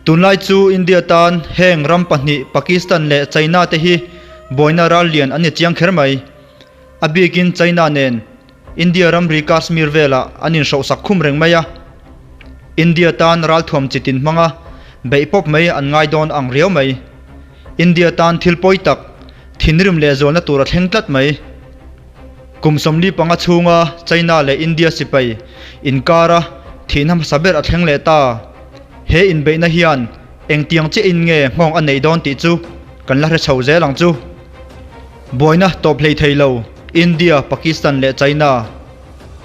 Tunlai chu India tan heng ram pahnih Pakistan leh China te hi buaina ral lian an ni chiang kher mai. A bikin China nen India ramri Kashmir velah an inhrohsak khum reng mai a. India tan ralthuam chitin hmanga beih pawp mai an ngai dawn ang riau mai. India tan thil pawi tak, thinrim leh zualna tur a thleng tlat mai. Kum 45 chhunga China leh India sipai inkara thihna hmasa ber a thleng leh ta. He inbeihna hian engtiang chiahin nge nghawng a neih dawn tih chu kan la hre chho zel ang chu. Buaina tawp hlei thei lo India, Pakistan leh China.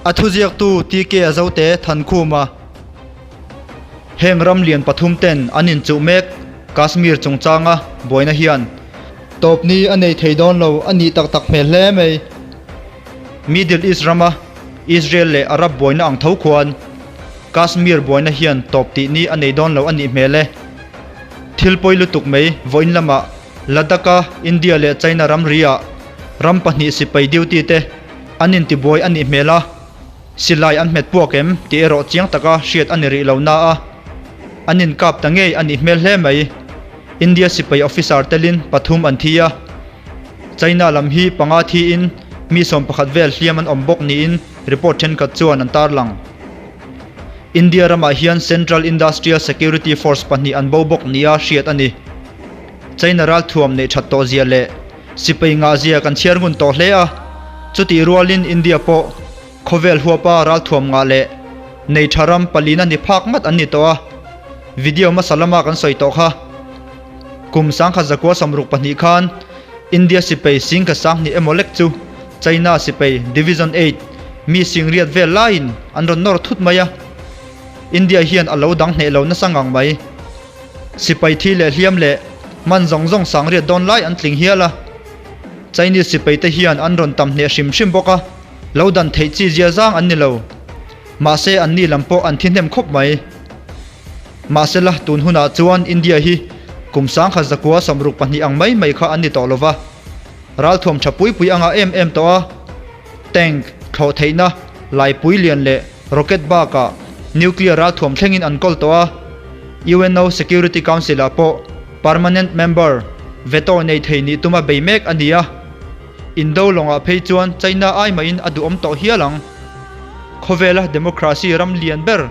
A thuziaktu TK Zote Thankhuma. Heng ram lian pathum ten an inchuh mek Kashmir chungchanga buaina hian tawp ni a nei thei dawn lo a nih tak tak hmel hle mai. Middle East rama Israel leh Arab buaina ang tho khuan Kashmir buaina hian tawp tih ni a nei dawn lo a nih hmel e. Thil pawi lutuk mai vawiin lamah Ladakh-a India leh China ramri-ah ram pahnih sipai duty te an intibuai a nih hmel a. Silai an hmet puak em tih erawh chiang taka hriat a ni rih lo na a, an inkap ta ngei a nih hmel hle mai. India sipai officer telin pathum an thi a, China lam hi panga thiin mi 11 vel hliam an awm bawk niin report thenkhat chuan an tarlang. India ramah hian Central Industrial Security Force pahnih an bo bawk nia hriat a ni. China ralthuam neih that tawh zia leh Sipai ngahzia kan chhiar ngun tawh hle a, chutih rualin India pawh khawvel huapa ralthuam ngah leh nei tha ram palina ni phak ngat an ni tawh a, video hmasa lama kan sawi tawh kha. Kum 1962 khan India sipai singkha sanghnih emaw lek chu China sipai Division Eight mi singriat vel laiin an rawn nawr thut mai a, India hian a lo dang hneh lo nasa ngang mai. Sipai thi leh hliam leh man zawng zawng sangriat dawn lai an tling hial a. Chinese sipai te hian an rawn tam hneh hrim hrim bawk a, lo dan theih chi zia zang an ni lo. Mahse an ni lam pawh an thi hnem khawp mai. Mahsela tun hunah chuan India hi kum 1962 ang mai mai kha an ni tawh lo va. Ralthuam tha pui pui anga em em tawh a, tank, thlawh theihna, laipui lian leh rocket bakah nuclear ralthuam thlengin an kawl tawh a, UNO Security Council-ah pawh permanent member veto nei thei nih tuma bei mek a ni a, Indo lawngah phei chuan China ai mahin a duhawm tawh hial ang. Khawvela democracy ram lian ber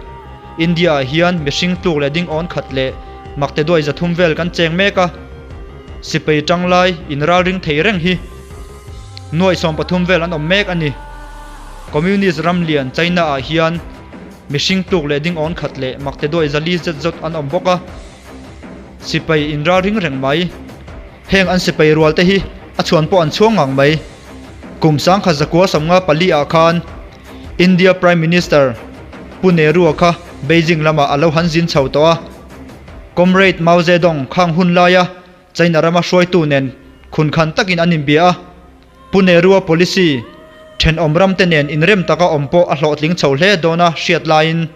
India-ah hian mihring tluk leh ding awn khat leh makte duai 300 vel kan cheng mek a, sipai tanglai inralring thei reng hi nuaih 13 vel an awm mek a ni. Communist ram lian China-ah hian mihring tluk leh ding awn khat leh makte duai 400 zet zawt an awm bawk a, sipai inralring reng mai. Heng an sipai rual te hi a chhuan pawh an chhuang ngang mai. Kum 1994 ah khan India Prime Minister Pu Nehru-a kha Beijing lamah a lo han zin chho tawh a. Comrade Mao Zedong khang hun laia China rama hruaitu nen khunkhan takin an inbia a. Pu Nehru-a policy thenawm ramte nen inrem taka awm pawh a hlawhtling chho hle dawna hriat laiin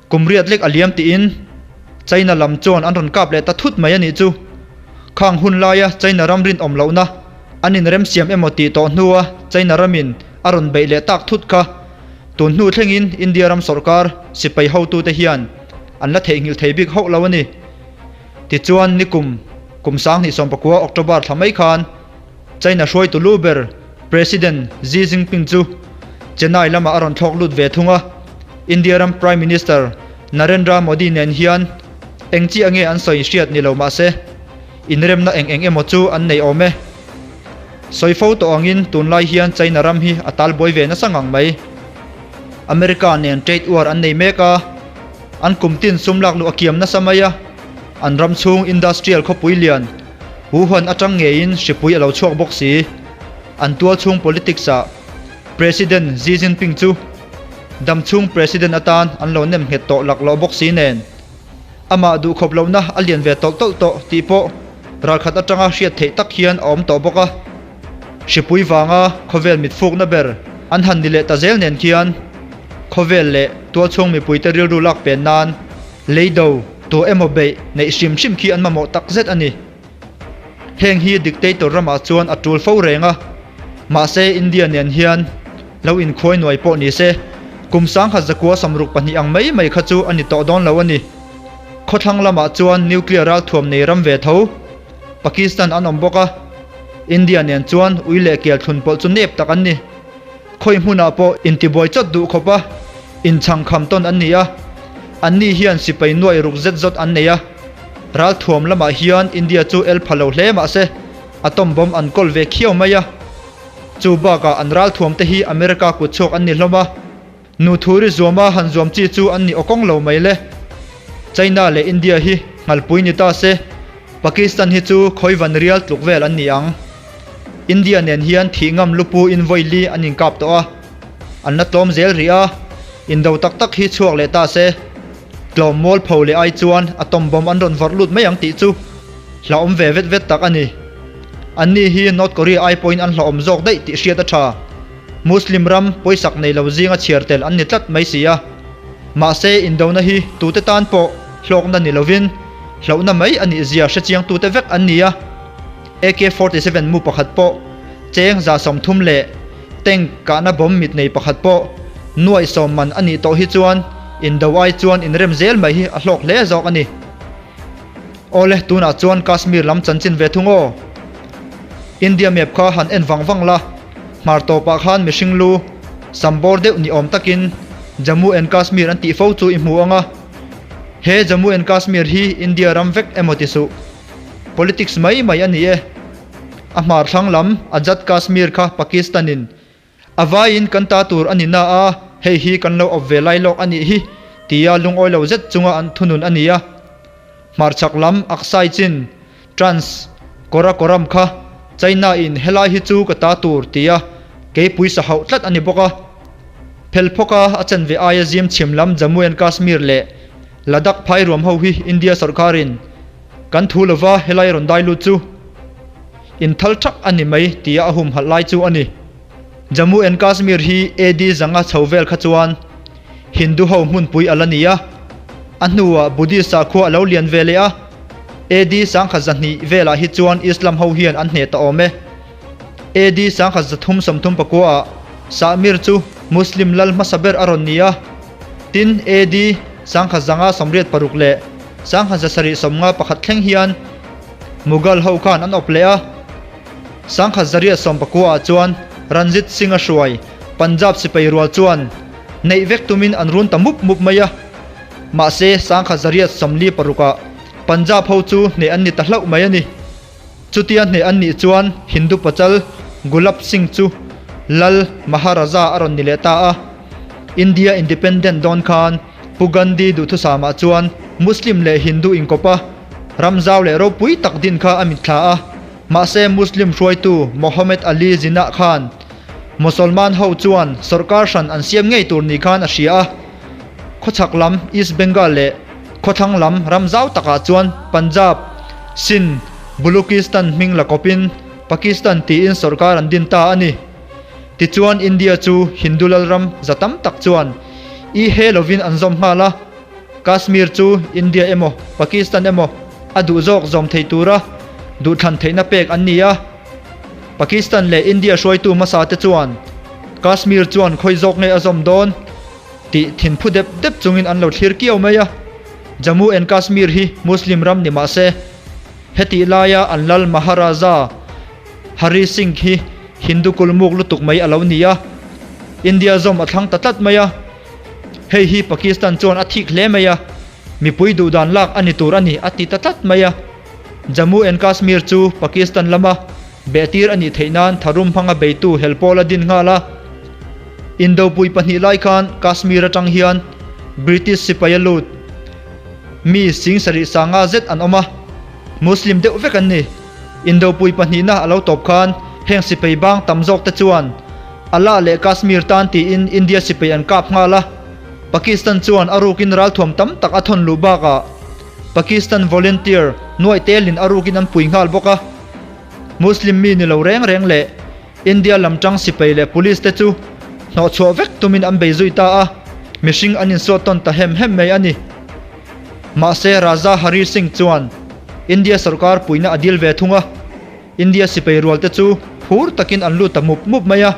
kum riat lek a liam tiin China lam chuan an rawn kap leh ta thut mai a nih chu. Khang hun laia China ram rinawm lohna an inremsiam emaw tih tawh hnua China ramin a rawn beih leh tak thut kha tun hnu thlengin India ram sawrkar sipai hotute hian an la theihnghilh thei bik hauh lo a ni. Tichuan nikum kum 2019 October thla mai khan China hruaitu lu ber President Xi Jinping chu Chennai lamah a rawn thlawk lut ve thung a, India ram Prime Minister Narendra Modi nen hian eng chiah nge an sawi hriat ni lo mah se inremna eng eng emaw chu an nei awm e. Sawi fo tawh angin tunlai hian China ram hi a talbuai ve nasa ngang mai. America nen trade war an nei mek a, an kum tin sum lak luh a kiam nasa mai a, an ram chhung industrial khawpui lian Wuhan atang ngeiin hripui a lo chhuak bawk si. An tual chhung politics ah President Xi Jinping chu dam chhung President atan an lo nem nghet tawh laklawh bawk si nen amah duhkhawp lohna a lian ve tawlh tawlh tawh tih pawh ralkhat atanga hriat theih tak hian a awm tawh bawk a. Hripui vanga khawvel mitfukna ber an han ni leh ta zel nen khian khawvel leh tualchhung mipuite rilru lak pen nan leido tu emaw beih neih hrim hrim khi an mamawh tak zet a ni. Heng hi dictator ramah chuan a tul fo reng a, mahse India nen hian Lo inkhuai nuai pawh ni se, kum 1962 ang mai mai kha chu a ni tawh dawn lo a ni. Khawthlang lamah chuan nuclear ralthuam nei ram ve tho, Pakistan an awm bawk a, India nen chuan ui leh kel thlun pawlh chu nep tak an ni. Khawi hmunah pawh intibuai chawt duh khawp a, inchhangkham tawn an ni a, anni hian sipai nuai ruk zet zawt an nei a. Ralthuam lamah hian India chu el pha lo hle mah se, atom bomb an kawl ve khiau mai a. Chu bakah an ralthuam te hi America kut chhuak an ni hlawm a, nu thuri zuama han zuam chi chu an ni awkawng lo mai le. China leh India hi nghalpui ni ta se, Pakistan hi chu khawivan rial tluk vel an ni ang. India nen hian thih ngam lupu in vawi li an inkap tawh a, an la tlawm zel rih a, indo tak tak hi chhuak leh ta se, tlawm mual pho leh ai chuan atom bomb an rawn vawrh lut mai ang tih chu hlauhawm ve vet vet tak a ni. Anni hi North Korea ai pawhin an hlauhawm zawk daih tih hriat a tha. Muslim ram pawisak nei lo zinga chhiar tel an ni tlat mai si a. Mahse indona hi tute tan pawh hlawkna ni lovin hlauhna mai a nih zia hrechiangtute vek an ni a. AK 47 mu pakhat pawh cheng 30 leh tank kahna bomb mit nei pakhat pawh nuaih sawm man a nih tawh hi chuan indo ai chuan inrem zel mai hi a hlawk hle zawk a ni. Awle tunah chuan Kashmir lam chanchin ve thung aw. India map kha han en vang vang la, hmar tawpah khan mihring lu sam bawr deuh ni awm takin Jammu and Kashmir an tih fo chu i hmu ang a. He Jammu and Kashmir hi India ram vek emaw ti suh. Politics mai mai a ni e. A hmar thlang lam Azad Kashmir kha Pakistan in A vaiin kan ta tur a ni na a, hei hi kan lo awp ve lai lawk a nih hi, tia lungawi lo zet chunga an thunun a ni a. Hmarchhak lam Aksai Chin, Trans, Karakoram kha China in helai hi chu ka ta tur tia keipui sa hauh tlat a ni bawk a. Phelphawka a chen ve aia zim chhim lam Jammu and Kashmir leh Ladakh phai ruam ho hi India sorkarin kan thu lova helai rawn dai lut chu Inthal thak a ni mai tia a humhalh lai chu a ni. Jammu and Kashmir hi AD zanga chho vel kha chuan Hindu ho hmunpui a la ni a, a hnuah Buddhist sakhua a lo lian ve leh a, AD 1200 velah hi chuan Islam ho hian an hneh ta awm e. AD 1339 ah Sahmir chu Muslim lal hmasa ber a rawn ni a, tin AD 1986 leh 1791 thleng hian Mughal ho khan an awp leh a, 1819 ah chuan Ranjit Singh a hruai Punjab sipai rual chuan neih vek tumin an run ta mup mup mai a. Mahse 1846 ah Punjab ho chu hneh an ni ta hlauh mai a ni. Chutia hneh an nih chuan Hindu pachal Gulab Singh chu Lal Maharaja a rawn ni leh ta a. India Independent dawn khan Pu Gandhi duhthusamah chuan Muslim leh Hindu inkawp a, ram zau leh ropui tak din kha a mitthla a. Mahse Muslim hruaitu Mohammed Ali Jinnah khan Mosolman ho chuan sawrkar hran an siam ngei tur ni khan a hria a. Khawchhak lam East Bengal leh khawthlang lam ram zau takah chuan Punjab, Sindh, Bulukistan hming la kawpin Pakistan tiin sawrkar an din ta a ni. Tichuan India chu Hindu lalram za tam tak chuan i he lovin an zawm nghal a, Kashmir chu India emaw Pakistan emaw a duh zawk zawm thei tura duhthlan theihna pek an ni a. Pakistan leh India hruaitu hmasa te chuan Kashmir chuan khawi zawk nge a zawm dawn tih thinphu dep dep chungin an lo thlir kiau mai a. Jammu and Kashmir hi Muslim ram ni mah se hetih laia an lal Maharaja Hari Singh hi Hindu kulmuk lutuk mai a lo ni a, India zawm a thlang ta tlat mai a. Hei hi Pakistan chuan a thik hle mai a, mipui duhdan lak a ni tur a ni a ti ta tlat mai a. Jammu and Kashmir chu Pakistan lama behtir a nih theih nan tharum hmanga beitu hel pawl a din nghal a. Indopui pahnih lai khan Kashmir atang hian British sipai a lut mi 7000 sanga zet an awm a, Muslim deuh vek an ni. Indopui pahnihna a lo tawp khan heng sipai bang tam zawk te chuan Allah leh Kashmir tan tiin India sipai an kap nghal a, Pakistan chuan a rukin ralthuam tam tak a thawn luh bakah Pakistan volunteer nuaih telin a rukin an pui nghal bawk a. Muslim mi ni lo reng reng leh India lam tang sipai leh police te chu hnawhchhuah vek tumin an bei zui ta a, mihring an insuat tawn ta hem hem mai a ni. Mahse Raja Hari Singh chuan India sorkar puihna a dil ve thung a, India sipai rual te chu phur takin an lut ta mup mup mai a.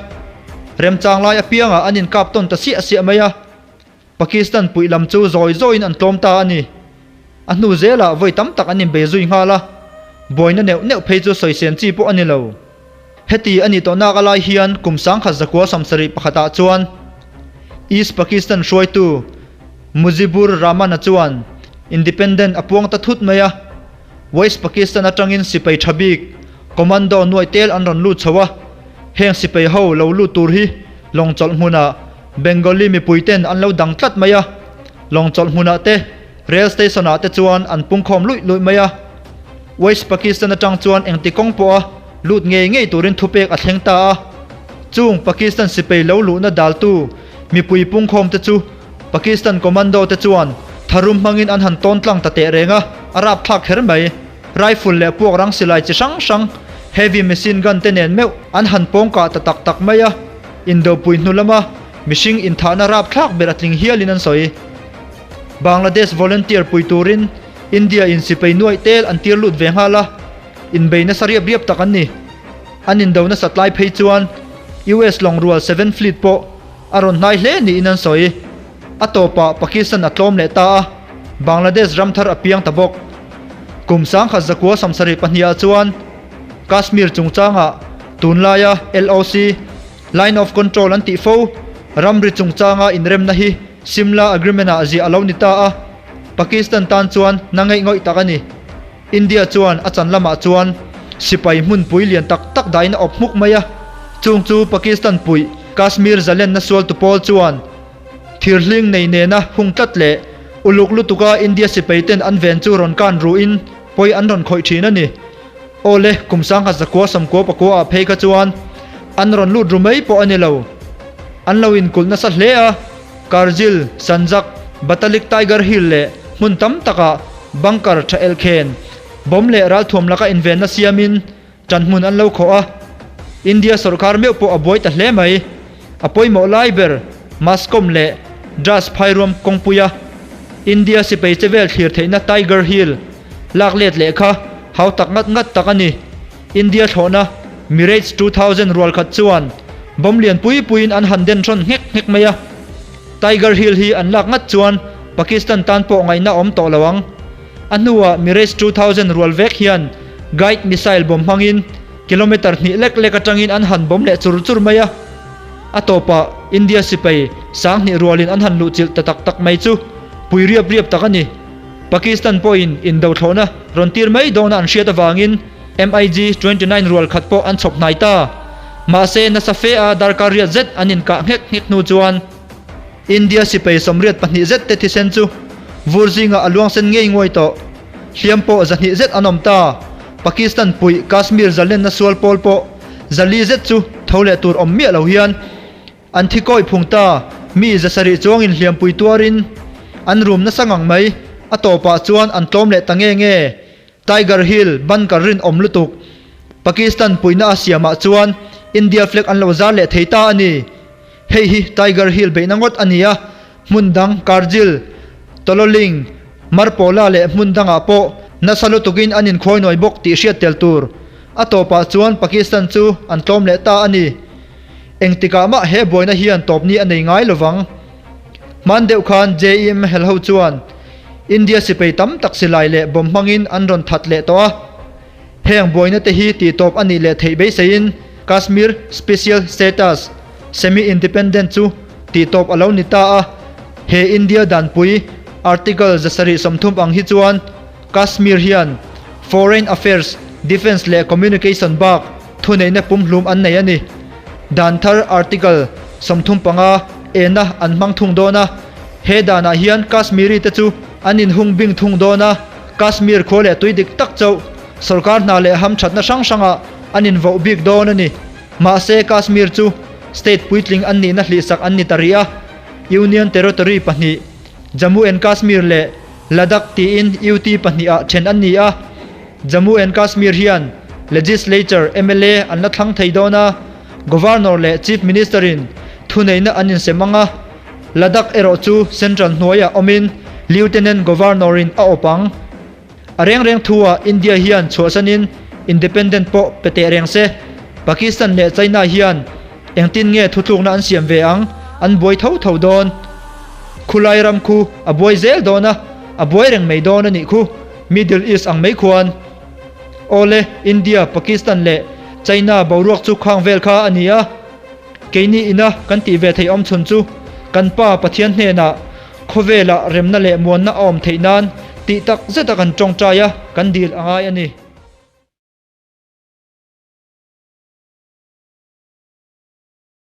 Remchang lai apiangah an inkap tawn ta siah siah mai a. Pakistan puih lam chu zawi zawiin an tlawm ta a ni. A hnu zelah vawi tam tak an inbei zui nghal a, buaina neuh neuh phei chu sawisên chi pawh a ni lo. Heti a nih tawhnak a lai hian kum 1971 pakhatah chuan East Pakistan hruaitu Mujibur Rahman-a chuan Independent a puang ta thut mai a. West Pakistan atangin sipai tha bik Commando nuaih tel an rawn lut chho a, heng sipai ho lo lut tur hi lawng chawlh hmunah Bengali mipui ten an lo dang tlat mai a, lawng chawlh hmunah te Rail station ah te chuan an pungkhawm luih luih mai a, West Pakistan atang chuan engti kawng pawha lut ngei ngei turin thupek a thleng ta a, chung Pakistan sipai lo luhna daltu mipui pungkhawm te chu Pakistan commando te chuan tharum hmangin an han tawn tlang ta teh reng a, a rapthlak kher mai. Rifle leh puak rang silai chi hrang hrang, heavy machine gun te nen meuh an han pawngkah ta tak tak mai a, indopui hnu lama mihring inthahna rapthlak ber a tling hialin an sawi. Bangladesh volunteer pui turin India in sipai nuaih tel an tir lut ve nghal a, inbei nasa riap riap tak an ni. An indo nasa tlai phei chuan US lawng rual Seven Fleet pawh a rawn hnai hle niin an sawi. A tawpah Pakistan a tlawm leh ta a, Bangladesh ram thar a piang ta bawk. Kum 1972 ah chuan Kashmir chungchangah tunlaia LOC, Line of Control an tih fo, ramri chungchanga inremna hi Simla Agreement-ah ziah a lo ni ta a, Pakistan tan chuan na ngeih ngawih tak a ni. India chuan a chan lamah chuan sipai hmunpui lian tak tak dahin a awp hmuk mai a, chung chu Pakistan puih Kashmir zalenna sualtu pawl chuan thirhling nei nena hung tlat leh uluk lutuka India sipai ten an ven chu rawn kan ruhin pawi an rawn khawih thin a ni. Awle, kum 1999 ah phei kha chuan an rawn lut ru mai pawh a ni lo. An lo inkulh nasa hle a, Kargil, Sanjak, Batalik Tiger Hill leh hmun tam takah bunker tha elkhen, bomb leh ralthuam laka invenna siamin ṭan hmun an lo khawh a. India sawrkar meuh pawh a buai ta hle mai. A pawimawh lai ber Mascom leh Dras phairuam kawngpuia India sipai che vel thlir theihna Tiger Hill lak let leh kha hau tak ngat ngat tak a ni. India thlawhna Mirage 2000 rual khat chuan bomb lian pui puiin an han den hrawn nghek nghek mai a. Tiger Hill hi an lak ngat chuan Pakistan tan pawh ngaihna awm tawh lo ang. A hnuah Mirage 2000 rual vek hian guide missile bomb hmangin kilometre hnih lek lek atangin an han bomb leh chur chur mai a. A tawpah India sipai 2000 rualin an han luhchilh ta tak tak mai chu pui riap riap tak a ni. Pakistan pawhin indo thlawhna rawn tir mai dawna an hriat avangin MiG 29 rual khat pawh an chhawp hnai ta. Mahse, nasa fe a darkar riat zet an inkah nghek nghek hnu chuan India sipai 82 zet te thisen chu vur zingah a luang sen ngei nguai tawh. Hliam pawh 200 zet an awm ta. Pakistan puih Kashmir zalenna sual pawl pawh 400 zet chu tho leh tur awm miah lo hian An thi kawi phung ta, mi 700 chuangin hliampui tuarin an rum nasa ngang mai, a tawpah chuan an tlawm leh ta nge nge. Tiger Hill bunker rinawm lutuk Pakistan puihna a siamah chuan India flag an lo zar leh thei ta a ni. Hei hi Tiger Hill beihna ngawt a ni a, hmun dang Kargil, Tololing, Marpola leh hmun dangah pawh nasa lutukin an inkhawi nuai bawk tih hriat tel tur. A tawpah chuan Pakistan chu an tlawm leh ta a ni. Engtikah mah he buaina hian tawpni a nei ngai lovang. Hman deuh khan JEM helho chuan India sipai tam tak silai leh bomb hmangin an rawn that leh tawh a. Heng buaina te hi tihtawp a nih leh theih beiseiin Kashmir Special Status, Semi-Independent, chu tihtawp a lo ni ta a. He India danpui Article 730 ang hi chuan Kashmir hian Foreign Affairs, Defence leh Communication bak Thuneihna pumhlum an nei a ni. Dan thar Article 35 ena an hmang thung dawn a, he danah hian Kashmiri te chu an inhung bing thung dawn a, Kashmir khua leh tui dik tak chauh sorkar hna leh hamthatna hrang hrangah an invoh bik dawn a ni. Mahse Kashmir chu state puitling an nihna hlihsak an ni ta rih a, Union Territory pahnih, Jammu and Kashmir leh Ladakh tiin UT pahnihah then an ni a. Jammu and Kashmir hian Legislature, mla, an la thlang thei dawn a, Governor leh Chief Minister-in thuneihna an insem ang a, Ladakh erawh chu Central hnuaiah awmin Lieutenant Governor-in a awp ang. A reng reng thu-ah India hian chhuahsanin Independent pawh pe teh reng se, Pakistan leh China hian. Engtin nge thutlukna an siam ve ang? An buai tho tho dawn. Khulai ram khu a buai zel dawn a, a buai reng mai dawn a nih khu, Middle East ang mai khuan. Awle, India, Pakistan leh China boruak chu khang vel kha a ni a. Keini ina kan tih ve theih awm chhun chu kan Pa Pathian hnenah khawvelah remna leh muanna a awm theih nan tih tak zeta kan tawngtai a, kan dil a ngai a ni.